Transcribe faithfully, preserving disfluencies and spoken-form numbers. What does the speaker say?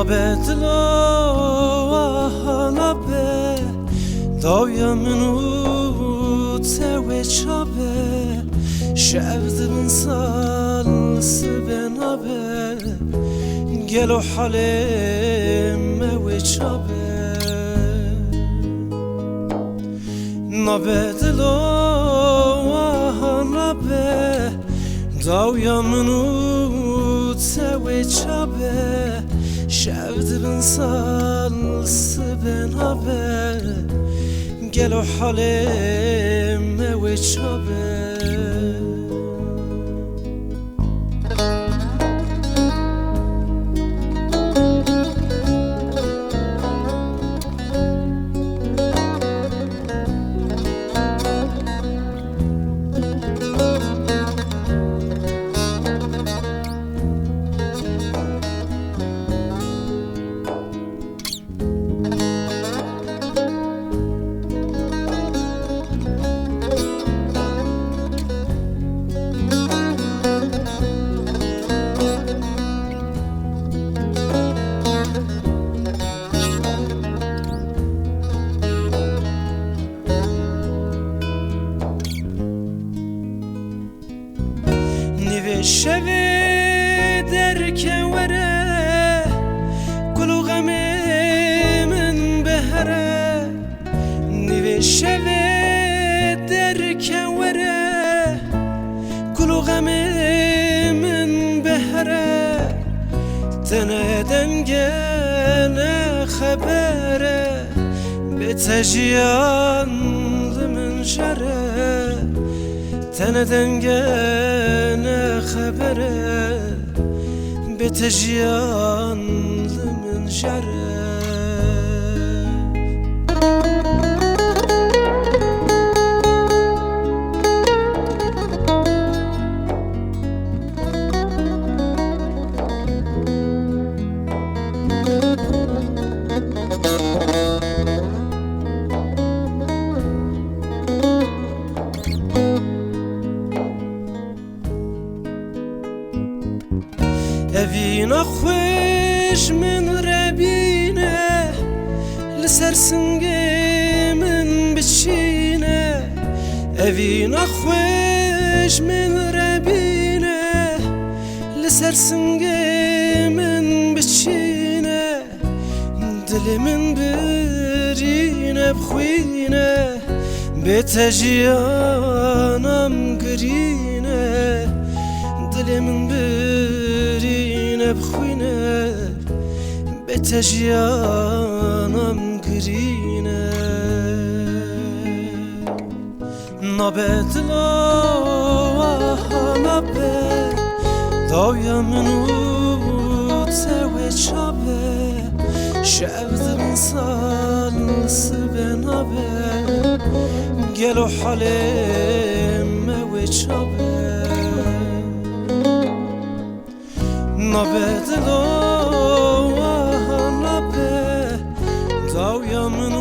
Be dilo, aha nabe, dawiya min û te wê ça be? Şev di bin sal sibe nabe, gelo halê me wê ça be? Nabe dilo, aha nabe, dawiya min û te wê ça be? Şev di bin sal sibe nabe, gelo halê me wê ça be? Nîvê şevê derke were, kul û xemê min bihere. Nîvê şevê derke were, kul û xemê min bihere. Te ne denge ne xebere, bê te jiyan li min jere. Te ne denge ne xebere, bê te jiyan li min jere. Evîna xweş min re bîne, li ser singê min biçîne. Evîna xweş min re bîne, li ser singê min biçîne. Dilê min birîne bixwîne, bê te jiyana min girîne. Dilê min birîne bixwîne, bê te jiyana min girîne. Nabe dilo, aha nabe, dawiya min û te wê ça be? Şev di bin sal sibe nabe, gelo halê me wê ça be? Nabe dilo, aha nabe, dawiya min